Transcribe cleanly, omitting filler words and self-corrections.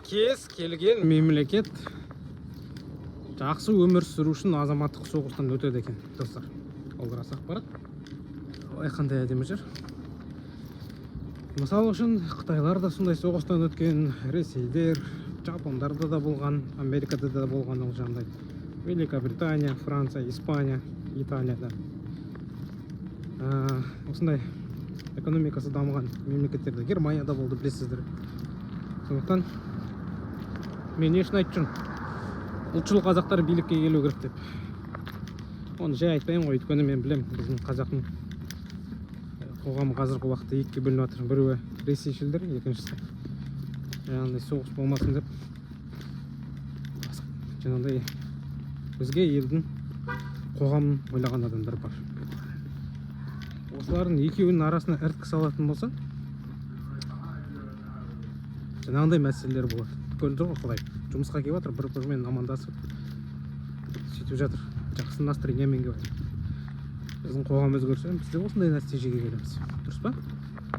Кез келген мемлекет жақсы өмір сүру үшін азаматтық соғыстан өтеді екен, достар. Ол рас ақпарат. Ой, қандай әдемі жер! Мысалы үшін, қытайлар да сондай соғыстан өткен, ресейлер, жапондарда да болған, Америкада да болған ол жағдай, Великобритания, Франция, Испания, Италияда. Осындай экономикасы дамыған мемлекеттерде, Германияда болды, білесіздер. Сондықтан мен не үшін айтып жүрмін ұлтшыл қазақтар билікке келу керек деп? Оны жай айтпаймын ғой, өйткені мен білемін, біздің қазақтың қоғамы қазіргі уақытта екіге бөлініп жатыр: біреуі ресейшілдер, екіншісі жаңағындай соғыс болмасын деп жаңағындай өзге елдің қоғамын ойлаған адамдар бар. Осылардың екеуінің арасына іріткі салатын болса, жаңағындай мәселелер болады. Көрдіңдер ғой, қалай жұмысқа келіп жатыр, бір бірімен амандасып, сөйтіп жатыр, жақсы настроениемен келіп жатыр. Біздің қоғам өзгерсе, біз де осындай нәтижеге келеміз, дұрыс па?